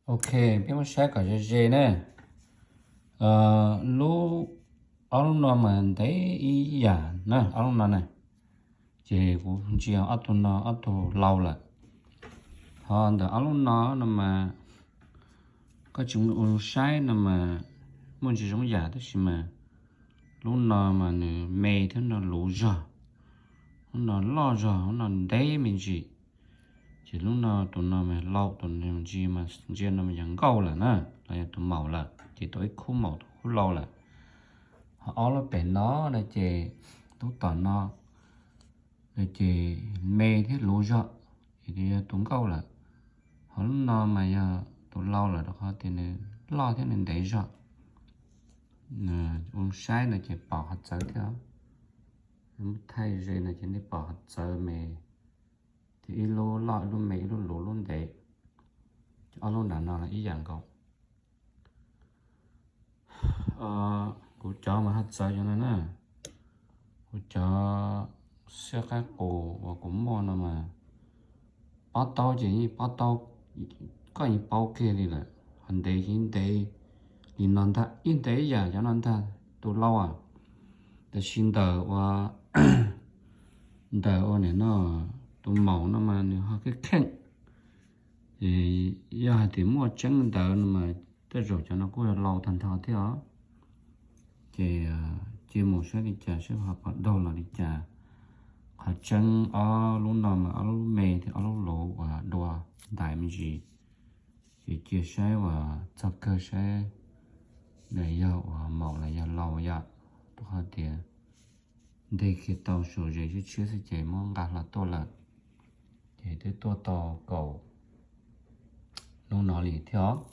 Ok, peb muab saib kom ze ze na. Lub, ob lub no mas ntev ib yam na, ob lub no na. Ces kuv ntsia ob tug no ob tug laus lawm. Ho ntawm ob lub no no mas koj tsis ua saib no mas muaj ntsis zoo yam tab sis mas lub no mas nws me thiab no luv zog, lub no loj zog, lub no ntev me ntsis. Ces lub no, tus no mas laus, tus ntsia no mas yog nkauj lawm na, los yog tus maum lawm, ces tau ib khub maum tus khub laus lawm. Ho ob lub pem no no ces lub tom no no ces me thiab luv zog, ces yog tus nkauj lawm. Ho lub no mas yog tus laus lawm rau qhov tias nws loj thiab nws ntev zog. Ua saib no ces pom qhov txawv thiab. Thaij ze no ces nej pom qhov txawv me, ces ib lub loj ib lub me ib lub luv lub ntev. Ob lub nram no los ib yam nkaus. Kuv cov mas ho txawv cov no na. Kuv cov xiab qaib qus uas kuv muaj no mas pob taub ces yeej pob taub, koj yeej paub kiag li lawm. Ho ntev ces ntev li no ntag, ib ntev ib yam cov no ntag, tus laus as. Tab sis ntawm ua, ntawm ua nim no tus maum no mas nws ho kheej kheej. Ces yog hais tias muaj tseeb ntawd no mas tej zaum cov no kuj yog laus tag nrho thiab os. Ces cia mus saib li cas, saib ho pom daug los li cas. Qhov tseeb ob lub no mas ob lub me thiab ob lub luv uas dua ntais me ntsis. Ces cia saib uas txog kawg saib nws yog uas maum los yog laus yom. Rau qhov tias nteg kiag tau saum zes tshiab tshiab xwb ces muab nqa hlo tuaj lawm. Ces twb tuaj tau kaum hnub no li thiab os.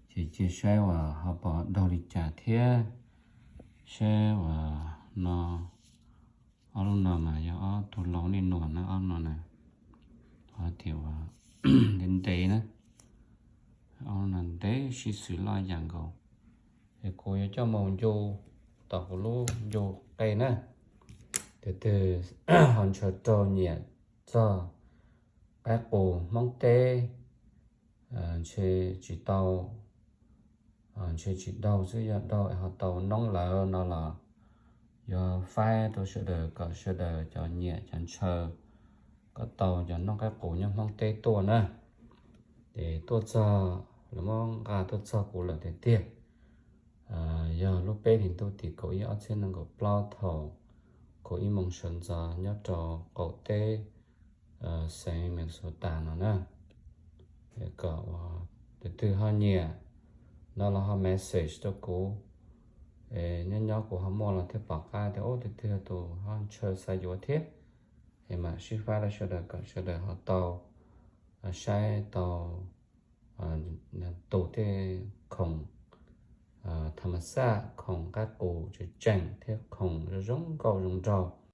Ces cia saib uas ho pom daug li cas thiab. Saib uas no, ob lub no mas yog ob tug laus nej nua na, ob lub no na. Ho tias uas ntev ntev na, ob lub no ntev sib xws loj yam nkaus. Es kuv yuav coj mus ncu tom kuv lub ncu qe na. Tus twg ho ntshaw raug nyiam txog qaib qus Hmoob teb, ntshe tsis tau, ntshe tsis daug xwb, yog daug es ho tau noob lawm no los yuav faib rau sawv daws kom sawv daws cov nyiam cov ntshaw kom tau cov noob qaib qus nyob Hmoob teb tuaj na. Ces tuaj txog, lawv muab nqa tuaj txog kuv lawm tiag tiag. Yog lub peb hlis ntuj tim kaum ib ob txhiab nees nkaum plaub thaum kaum ib moos sawv ntxov nyob rau qaum teb xeev Minnesota no na. Kom tus twg ho nyiam no los ho message rau kuv. Nyob nyob kuv ho muaj los thiaj pom qab tias ub tus twg tus ho ntshaw xav yuav thiab. Es mam sib faib rau sawv daws kom sawv daws ho tau saib tau tus tej khoom tham mas xaj, khoom qaib qus tseem tseem thiab khoom zoo zoo nkauj zoo nraug.